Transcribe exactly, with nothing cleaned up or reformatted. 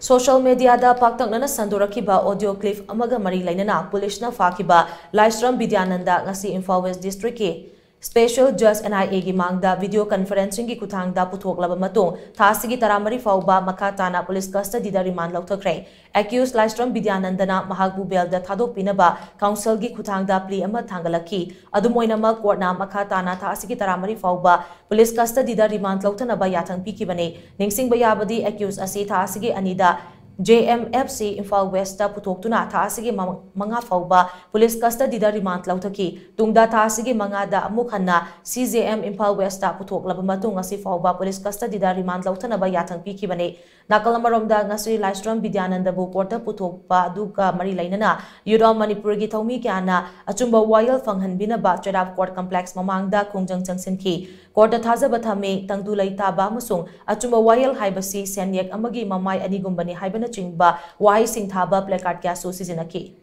Social mediaꯗ ꯄꯥꯛꯇꯛꯅꯅ ꯁꯟꯗꯣꯔꯛꯈꯤꯕ audio clip ꯑꯃꯒ ꯃꯔꯤ ꯂꯩꯅꯅ ꯄꯨꯂꯤꯁꯅ ꯐꯥꯈꯤꯕ ꯂꯥꯏꯁ꯭ꯔꯝ ꯕꯤꯗ꯭ꯌꯥꯅꯟꯗ ꯉꯁꯤ Imphal West Districtꯀꯤ Special Judge N I Aꯒꯤ ꯃꯥꯡꯗ video conferencingꯒꯤ ꯈꯨꯠꯊꯥꯡꯗ ꯄꯨꯊꯣꯛꯂꯕ ꯃꯇꯨꯡ ꯊꯥ ꯑꯁꯤꯒꯤ ꯇꯔꯥꯃꯔꯤ ꯐꯥꯎꯕ ꯃꯈꯥ ꯇꯥꯅ ꯄꯨꯂꯤꯁ custodyꯗ remand ꯂꯧꯊꯈ꯭ꯔꯦ꯫ Accused ꯂꯥꯏꯁ꯭ꯔꯝ ꯕꯤꯗ꯭ꯌꯥꯅꯟꯗꯅ ꯃꯍꯥꯛꯄꯨ bailꯗ ꯊꯥꯗꯣꯛꯄꯤꯅꯕ councilꯒꯤ ꯈꯨꯠꯊꯥꯡꯗ plea ꯑꯃ ꯊꯥꯡꯒꯠꯂꯛꯈꯤ꯫ ꯑꯗꯨꯝ ꯑꯣꯏꯅꯃꯛ, courtꯅ ꯃꯈꯥ ꯇꯥꯅ ꯊꯥ ꯑꯁꯤꯒꯤ ꯇꯔꯥꯃꯔꯤ ꯐꯥꯎꯕ ꯄꯨꯂꯤꯁ custodyꯗ remand ꯂꯧꯊꯅꯕ ꯌꯥꯊꯪ ꯄꯤꯈꯤꯕꯅꯤ꯫ ꯅꯤꯡꯁꯤꯡꯕ ꯌꯥꯕꯗꯤ, accused ꯑꯁꯤ ꯊꯥ ꯑꯁꯤꯒꯤ ꯑꯅꯤꯗ J M F C Imphal Westꯇ ꯄꯨꯊꯣꯛꯇꯨꯅ ꯊꯥ ꯑꯁꯤꯒꯤ ꯃ-, ꯃꯉꯥ ꯐꯥꯎꯕ ꯄꯨꯂꯤꯁ custodyꯗ remand ꯂꯧꯊꯈꯤ꯫ ꯇꯨꯡꯗ ꯊꯥ ꯑꯁꯤꯒꯤ ꯃꯉꯥꯗ ꯑꯃꯨꯛ ꯍꯟꯅ C J M ꯏꯝꯐꯥꯜ Westꯇ ꯄꯨꯊꯣꯛꯂꯕ ꯃꯇꯨꯡ, ꯉꯁꯤ ꯐꯥꯎꯕ ꯄꯨꯂꯤꯁ custodyꯗ remand ꯂꯧꯊꯅꯕ ꯌꯥꯊꯪ ꯄꯤꯈꯤꯕꯅꯤ꯫ ꯅꯥꯀꯜ ꯑꯃꯔꯣꯝꯗ, ꯉꯁꯤ ꯂꯥꯏꯁ꯭ꯔꯝ ꯕꯤꯗ꯭ꯌꯥꯅꯟꯗꯕꯨ courtꯇ ꯄꯨꯊꯣꯛꯄ ꯑꯗꯨꯒ ꯃꯔꯤ ꯂꯩꯅꯅ Youth of Manipurꯒꯤ ꯊꯧꯃꯤ ꯀꯌꯥꯅ ꯑꯆꯨꯝꯕ ꯋꯥꯌꯦꯜ ꯐꯪꯍꯟꯕꯤꯅꯕ ꯆꯩꯔꯥꯞ court complex ꯃꯃꯥꯡꯗ ꯈꯣꯡꯖꯪ ꯆꯪꯁꯤꯟꯈꯤ꯫ Courtꯇ ꯊꯥꯖꯕ ꯊꯝꯃꯤ, ꯇꯪꯗꯨ ꯂꯩꯇꯥꯕ ꯑꯃꯁꯨꯡ ꯑꯆꯨꯝꯕ ꯋꯥꯌꯦꯜ ꯍꯥꯏꯕꯁꯤ ꯁꯦꯟꯌꯦꯛ ꯑꯃꯒꯤ ꯃꯃꯥꯏ ꯑꯅꯤꯒꯨꯝꯕꯅꯤ ꯍꯥꯏꯕꯅꯆꯤꯡꯕ ꯋꯥꯍꯩꯁꯤꯡ ꯊꯥꯕ placard ꯀꯌꯥꯁꯨ ꯁꯤꯖꯤꯟꯅꯈꯤ꯫